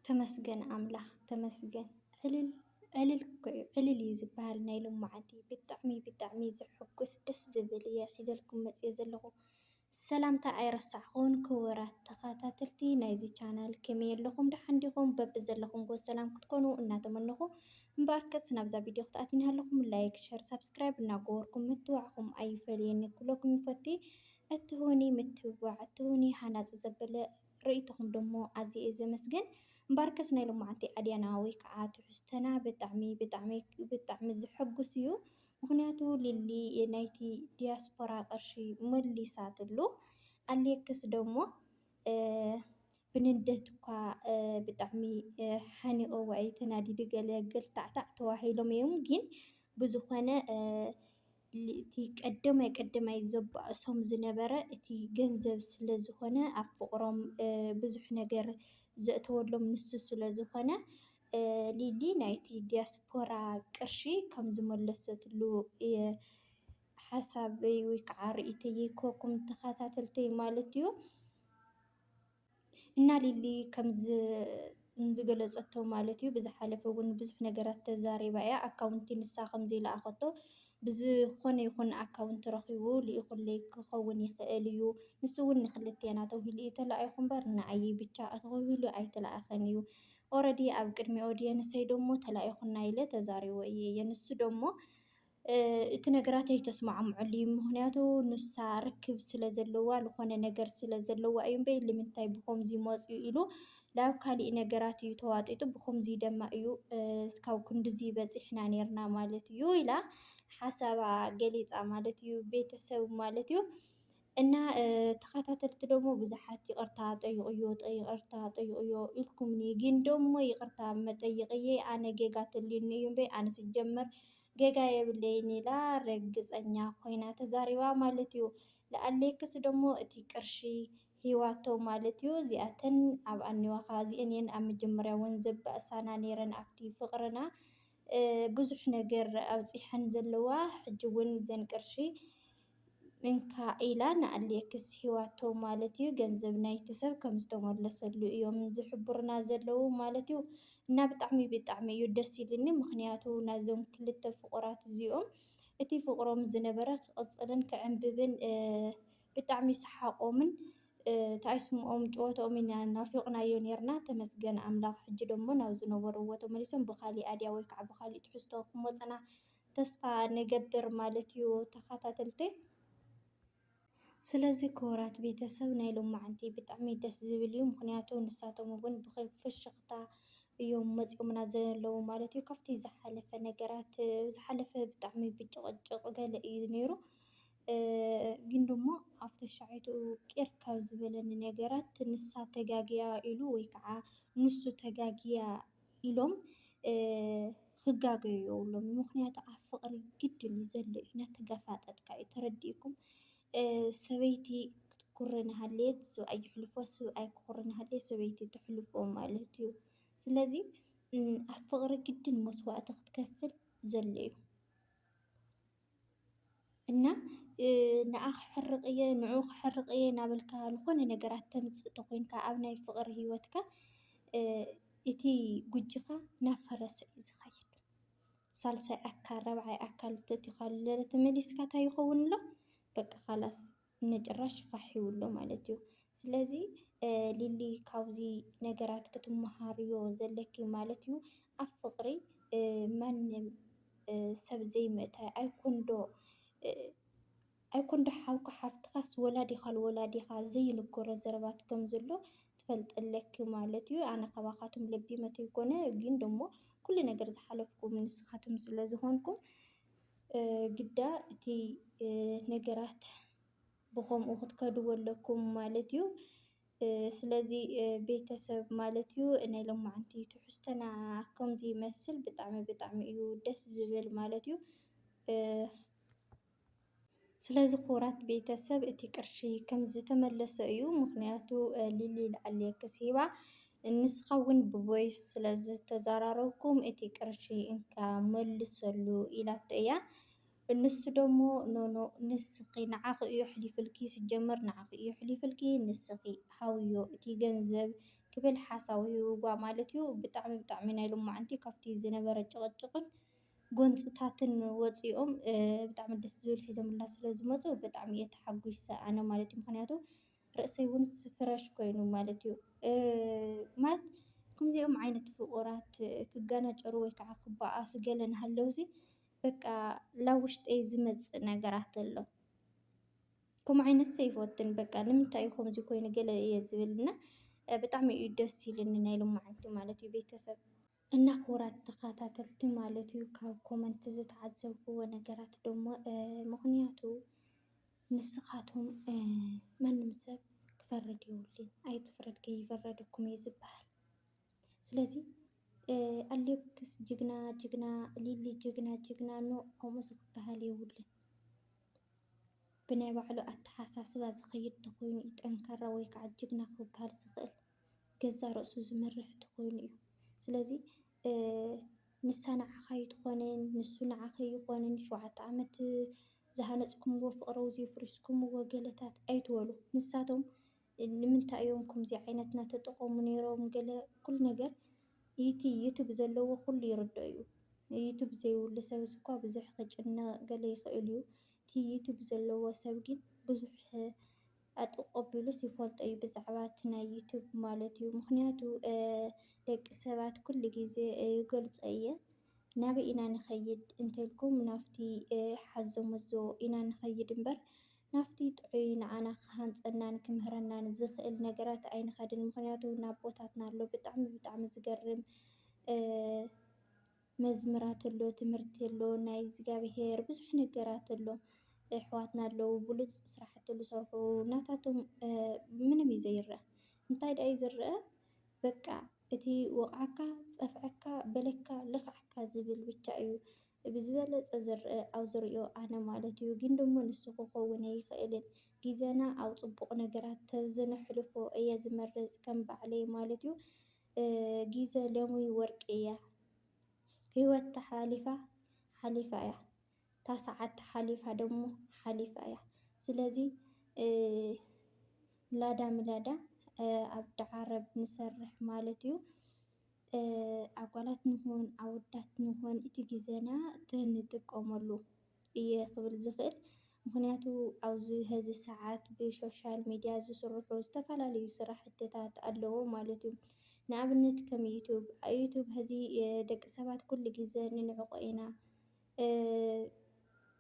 ተመስገን ኣምላኽ፣ ተመስገን። ዕልል፣ ዕልል እኮ እዩ፣ ዕልል እዩ ዝበሃል ናይ ሎማዓንቲ። ብጣዕሚ፣ ብጣዕሚ ዘሐጉስ፣ ደስ ዝብል እየ ሒዘልኩም መፅየ ዘለኹ። ሰላምታ ኣይረሳዕኹን ክቡራት ተኸታተልቲ ናይዚ ቻናል፣ ከመይ ኣለኹም? ደሓን ዲኹም? በብዘለኹምዎ ሰላም ክትኮኑ እናተመነኹ፣ እምበኣርከስ ናብዛ ቪድዮ ክትኣትዩኒ ሃለኹም ላይክ፣ ሸር፣ ሳብስክራይብ እናገበርኩም ምትብባዕኹም ኣይፈለየኒ ክብለኩም ይፈቲ። እትሁኒ ምትብባዕ፣ እትሁኒ ሃናፂ ዘበለ ርእይቶኹም ደሞ ኣዝየ እየ ዘመስግን። እምበኣርከስ ናይ ሎማዓንቲ ኣድያና ወይ ከዓ ትሕዝቶና ብጣዕሚ፣ ብጣዕሚ፣ ብጣዕሚ ዘሐጉስ እዩ። ምኽንያቱ ሊሊ ናይቲ ዲያስፖራ ቅርሺ መሊሳትሉ። ኣሌክስ ደሞ፣ እ፣ ብንደት እኳ፣ እ፣ ብጣዕሚ፣ እ፣ ሓኒቐዋ እዩ ተናዲዱ፣ ገለ ገልታዕታዕ ተባሂሎም እዮም። ግን ብዝኾነ፣ እ፣ ል-፣ እቲ ቀደማይ ቀደማይ ዘባእሶም ዝነበረ እቲ ገንዘብ ስለ ዝኾነ፣ ኣብ ፍቕሮም፣ እ፣ ብዙሕ ነገር ዘእተወሎም ንሱ ስለ ዝኾነ፣ እ፣ ሊሊ ናይቲ ዲያስፖራ ቅርሺ ከም ዝመለሰትሉ እየ ሓሳበይ ወይ ከዓ ርእይተይ ክህበኩም ተኸታተልተይ ማለት እዩ። እና ሊሊ ከም ዝ-፣ ዝገለጸቶ ማለት እዩ፣ ብዝሓለፈ እውን ብዙሕ ነገራት ተዛሪባ እያ። ኣካውንቲ ንሳ ከም ዘይለኣኸቶ ብዝኾነ ይኹን ኣካውንቲ ረኺቡ ልኢኹለይ ክኸውን ይኽእል እዩ። ንሱ እውን ንክልቴና ተባሂሉ እዩ ተላኢኹ እምበር ንኣየይ ብቻ ተባሂሉ ኣይተላእኸን እዩ። ኦረዲ ኣብ ቅድሚ ኦድየንሰይ ደሞ ተላኢኹና ኢለ ተዛሪቦ እየ። ንሱ ደሞ እ፣ እቲ ነገራት ኣይተስማዕምዐሉ እዩ። ምኽንያቱ ንሳ ርክብ ስለ ዘለዋ፣ ዝኾነ ነገር ስለ ዘለዋ እዩ እምበይ፣ ልምንታይ ብኸምዚ መፅኡ ኢሉ ናብ ካሊእ ነገራት እዩ ተዋጢጡ፣ ብኸምዚ ደማ እዩ፣ እ፣ እስካብ ክንድዚ በፂሕና ነይርና ማለት እዩ ኢላ ሓሳባ ገሊፃ ማለት እዩ፣ ቤተሰብ ማለት እዩ። እና፣ እ፣ ተኸታተልቲ ደሞ ብዙሓት ይቕርታ ጠይቕዮ፣ ጠ-፣ ይቕርታ ጠይቕዮ ኢልኩምኒ፣ ግን ደሞ ይቕርታ መጠይቕየይ ኣነ ጌጋ ተልዩኒ እዩ እምበይ፣ ኣነ ስጀምር ጌጋ የብለይን ኢላ ረግፀኛ ኮይና ተዛሪባ ማለት እዩ። ለኣሌክስ ደሞ እቲ ቅርሺ ሂዋቶ ማለት እዩ። እዚኣተን ኣብ ኣኒዋኻ፣ እዚአን እየን ኣብ መጀመርያ እውን ዘባእሳና ነይረን ኣብቲ ፍቕርና። እ፣ ብዙሕ ነገር ኣብፂሐን ዘለዋ፣ ሕጂ እውን ዘን ቅርሺ እንካ ኢላ ንኣሌክስ ሂዋቶ ማለት እዩ። ገንዘብ ናይቲ ሰብ ከም ዝተመለሰሉ እዮም ዝሕብሩና ዘለዉ ማለት እዩ። እና ብጣዕሚ ብጣዕሚ እዩ ደስ ኢሉኒ፣ ምኽንያቱ ናይዞም ክልተ ፍቑራት እዚኦም እቲ ፍቕሮም ዝነበረ ክቕፅልን ክዕንብብን፣ እ፣ ብጣዕሚ ሰሓቖምን፣ እ፣ ታይስምኦም ጨወታኦም ኢና ናፊቕናዮ ነይርና። ተመስገን ኣምላኽ፣ ሕጂ ደሞ ናብ ዝነበርዎ ተመሊሶም ብኻሊእ ኣድያ ወይ ከዓ ብኻሊእ ትሕዝቶ ክመፁና ተስፋ ንገብር ማለት እዩ ተኸታተልተይ። ስለዚ ክቡራት ቤተሰብ ናይ ሎማዓንቲ ብጣዕሚ ደስ ዝብል እዩ። ምኽንያቱ ንሳቶም እውን ብኸ-፣ ፍሽኽታ እዮም መፂኦምና ዘለዉ ማለት እዩ። ካብቲ ዝሓለፈ ነገራት፣ ዝሓለፈ ብጣዕሚ ብጭቕጭቕ ገለ እዩ ነይሩ። እ፣ ግን ደሞ ኣብቲ ሻዒቱ ቂር ካብ ዝበለኒ ነገራት ንሳ ተጋግያ ኢሉ ወይ ከዓ ንሱ ተጋግያ ኢሎም፣ እ፣ ክጋገዩ የብሎም። ምኽንያቱ ኣብ ፍቕሪ ግድን እዩ ዘሎ እዩ፣ እናተጋፋጠጥካ እዩ። ተረዲእኩም? እ፣ ሰበይቲ ክትኩሪ እናሃለየት ሰብኣይ ይሕልፎ፣ ሰብኣይ ክኩሪ እናሃለየ ሰበይቲ ትሕልፎ ማለት እዩ። ስለዚ፣ እም፣ ኣብ ፍቕሪ ግድን መስዋእቲ ክትከፍል ዘሎ እዩ። እና፣ እ፣ ንኣ ክሕርቕ እየ፣ ንዑ ክሕርቕ እየ እናበልካ ዝኾነ ነገራት ተምጽእ ተኾይንካ ኣብ ናይ ፍቕሪ ህይወትካ፣ እ፣ እቲ ጉጅኻ እናፈረሰ እዩ ዝኸይድ። ሳልሳይ ኣካል፣ ራብዓይ ኣካል ተቲኻሉ ተመሊስካ እንታይ ይኸውን ኣሎ? በቃ ካላስ ንጭራሽ ፋሕ ይብሎ ማለት እዩ። ስለዚ፣ እ፣ ሊሊ ካብዚ ነገራት ክትመሃርዮ ዘለኪ ማለት እዩ። ኣብ ፍቕሪ፣ እ፣ ማንም፣ እ፣ ሰብ ዘይምእታይ ኣይኮንዶ፣ እ፣ ኣይኮንዶ ሓውካ ሓፍትኻስ ወላዲኻ ልወላዲኻ ዘይንገሮ ዘረባት ከም ዘሎ ትፈልጢ ኣለኪ ማለት እዩ። ኣነ ካባኻትም ለቢመ ተይኮነ ግን ደሞ ኩሉ ነገር ዝሓለፍኩም ንስኻትም ስለ ዝኾንኩም፣ እ፣ ግዳ እቲ፣ እ፣ ነገራት ብኸምኡ ክትከድዎ ኣለኩም ማለት እዩ። እ፣ ስለዚ፣ እ፣ ቤተሰብ ማለት እዩ ናይ ሎማዓንቲ ትሕዝቶና ከምዚ ይመስል። ብጣዕሚ ብጣዕሚ እዩ ደስ ዝብል ማለት እዩ። እ፣ ስለዚ ክቡራት ቤተሰብ እቲ ቅርሺ ከም ዝተመለሰ እዩ። ምኽንያቱ፣ እ፣ ሊሊ ለኣሌክስ ሂባ ንስኻ እውን ብቮይስ ስለ ዝተዘራረብኩም እቲ ቅርሺ እንካ መልሰሉ ኢላቶ እያ። ንሱ ደሞ ኖኖ ንስኺ ንዓኺ እዩ ኣሕሊፍልኪ፣ ስጀመር ንዓኺ እዩ ኣሕሊፍልኪ፣ ንስኺ ሃብዮ እቲ ገንዘብ ክብል ሓሳቡ ሂብዋ ማለት እዩ። ብጣዕሚ ብጣዕሚ ናይ ሎማዓንቲ ካብቲ ዝነበረ ጭቕጭቕን ጎንፅታትን ወፂኦም ብጣዕሚ ደስ ዝብል ሒዞምልና ስለ ዝመፁ ብጣዕሚ እየ ተሓጒሰ ኣነ ማለት እዩ። ምኽንያቱ ርእሰይ እውን ፍረሽ ኮይኑ ማለት እዩ። ማለት ከምዚኦም ዓይነት ፍቑራት ክጋናጨሩ ወይ ከዓ ክበኣሱ ገለ እናሃለውሲ በቃ ላብ ውሽጠይ ዝመፅእ ነገራት ኣሎ። ከምኡ ዓይነት ሰብ ይፈትን በቃ ንምንታይ እዩ ከምዚ ኮይኑ ገለ እየ ዝብል እና ብጣዕሚ እዩ ደስ ኢልኒ ናይ ሎማዓንቲ ማለት እዩ ቤተሰብ። እና ክቡራት ተኸታተልቲ ማለት እዩ ካብ ኮመንት ዝተዓዘብኩዎ ነገራት ደሞ ምኽንያቱ ንስኻቶም ማንም ሰብ ክፈርድ የብሉን። ኣይትፍረድ ከይፈረደኩም እዩ ዝበሃል። ስለዚ ኣሌክስ ጅግና ጅግና ሊሊ ጅግና ጅግና ኖ ከምኡ ዝበሃል የብሉን። ብናይ ባዕሉ ኣተሓሳስባ ዝኸይድ ተኾይኑ እዩ ጠንካራ ወይ ከዓ ጅግና ክበሃል ዝኽእል። ገዛ ርእሱ ዝመርሕ ተኾይኑ እዩ። ስለዚ ንሳ ንዓኻ ኣይትኾንን፣ ንሱ ንዓኺ ኣይኾንን። ሸውዓተ ዓመት ዝሃነፅኩምዎ ፍቕረው ዘፍሪስኩምዎ ገለታት ኣይትበሉ። ንሳቶም ንምንታይ እዮም ከምዚ ዓይነት እናተጠቐሙ ነይሮም ገለ ኩሉ ነገር እቲ ዩቱብ ዘለዎ ኩሉ ይርድኦ እዩ። ዩቱብ ዘይብሉ ሰብስ እኳ ብዙሕ ክጭነቕ ገለ ይኽእል እዩ። እቲ ዩቱብ ዘለዎ ሰብ ግን ብዙሕ ኣጥቆቢሉስ ይፈልጦ እዩ ብዛዕባ እቲ ናይ ዩቱብ ማለት እዩ። ምኽንያቱ ደቂ ሰባት ኩሉ ግዜ ይገልፆ እየ ናበይ ኢና ንኸይድ እንተልኩም ናብቲ ሓዞ መዞ ኢና ንኸይድ እምበር ናብቲ ጥዑይ ንዓና ክሃንፀናን ክምህረናን ዝኽእል ነገራት ኣይንኸድን። ምኽንያቱ ናብ ቦታትና ኣሎ ብጣዕሚ ብጣዕሚ ዝገርም መዝምራት ኣሎ፣ ትምህርቲ ኣሎ፣ ናይ እግዚኣብሄር ብዙሕ ነገራት ኣሎ። ኣሕዋትና ኣለዉ ብሉፅ ስራሕቲ ዝሰርሑ ናታቶም ምንም እዩ ዘይረአ። እንታይ ደኣ እዩ ዝረአ? በቃ እቲ ወቕዓካ፣ ጸፍዐካ፣ በለካ፣ ልኽዓካ ዝብል ብቻ እዩ ብዝበለጸ ዝረአ ኣብ ዝሪኦ ኣነ ማለት እዩ። ግን ደሞ ንሱ ክኸውን ኣይኽእልን። ግዜና ኣብ ጽቡቕ ነገራት ተዝነሕልፎ እየ ዝመርጽ ከም ባዕለይ ማለት እዩ። ግዜ ሎሚ ወርቂ እያ። ህይወት ተሓሊፋ ሓሊፋ እያ። እታ ሰዓት ተሓሊፋ ደሞ ሓሊፋ እያ። ስለዚ ምላዳ ምላዳ ኣብ ዳዓረብ ንሰርሕ ማለት እዩ። ኣጓላት ንኹን ኣወዳት ንኹን እቲ ግዜና ተንጥቀመሉ እየ ክብል ዝኽእል። ምኽንያቱ ኣብዚ ሀዚ ሰዓት ብሶሻል ሚድያ ዝስርሑ ዝተፈላለዩ ስራሕትታት ኣለዎ ማለት እዩ። ንኣብነት ከም ዩቱብ፣ ዩቱብ ሀዚ ደቂ ሰባት ኩሉ ግዜ ንንዕቆ ኢና።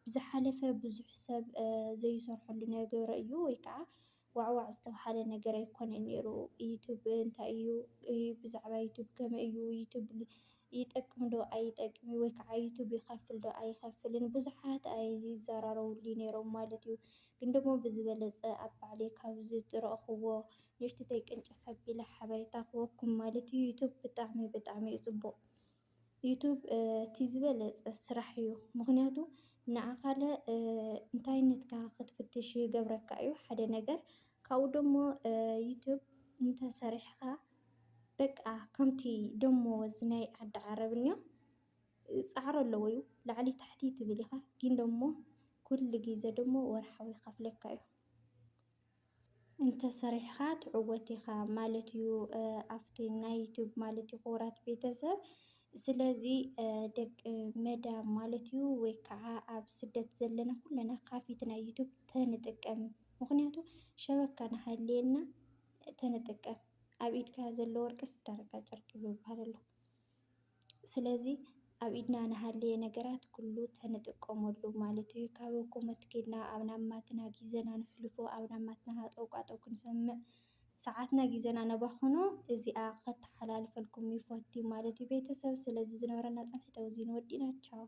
ዝሓለፈ ብዙሕ ሰብ ዘይሰርሐሉ ነገር እዩ ወይ ከዓ ዋዕዋዕ ዝተብሃለ ነገር ኣይኮነን ነይሩ። ዩቱብ እንታይ እዩ? ብዛዕባ ዩቱብ ከመይ እዩ? ዩቱብ ይጠቅም ዶ ኣይጠቅም ወይ ከዓ ዩቱብ ይኸፍል ዶ ኣይኸፍልን ብዙሓት ኣይዘራረቡሉ ነይሮም ማለት እዩ። ግን ደሞ ብዝበለፀ ኣብ ባዕለይ ካብ ዝረእኽዎ ንእሽትተይ ቅንጭፍ ኣቢለ ሓበሬታ ክወኩም ማለት እዩ። ዩቱብ ብጣዕሚ ብጣዕሚ እዩ ፅቡቕ። ዩቱብ እቲ ዝበለፀ ስራሕ እዩ። ምኽንያቱ ንዓኻለ እንታይነትካ ክትፍትሽ ይገብረካ እዩ ሓደ ነገር። ካብኡ ደሞ ዩቱብ እንተሰሪሕኻ በቃ ከምቲ ደሞዝ ናይ ዓዲ ዓረብ እንዮ ፃዕሪ ኣለዎ እዩ። ላዕሊ ታሕቲ ትብል ኢኻ ግን ደሞ ኩሉ ግዜ ደሞ ወርሓዊ ይኸፍለካ እዩ። እንተሰሪሕኻ ትዕወት ኢኻ ማለት እዩ ኣብቲ ናይ ዩቱብ ማለት እዩ ክቡራት ቤተሰብ። ስለዚ ደቂ መዳም ማለት እዩ ወይ ከዓ ኣብ ስደት ዘለና ኩለና ካፊት ናይ ዩቱብ ተንጥቀም። ምኽንያቱ ሸበካ ንሃልየና ተንጥቀም። ኣብ ኢድካ ዘሎ ወርቂ ስዳርጋ ጨርቂ ይበሃል ኣሎ። ስለዚ ኣብ ኢድና ንሃለየ ነገራት ኩሉ ተንጥቀመሉ ማለት እዩ። ካብ ኮመት ኬድና ኣብ ናማትና ግዜና ንሕልፎ ኣብ ናማትና ሃጠውቃጠው ክንሰምዕ ሰዓትና ግዜና ነባኽኖ እዚኣ ከተሓላልፈልኩም ይፈቲ ማለት እዩ ቤተሰብ። ስለዚ ዝነበረና ጸንሒት ኣብዚ ንወዲና ቻው።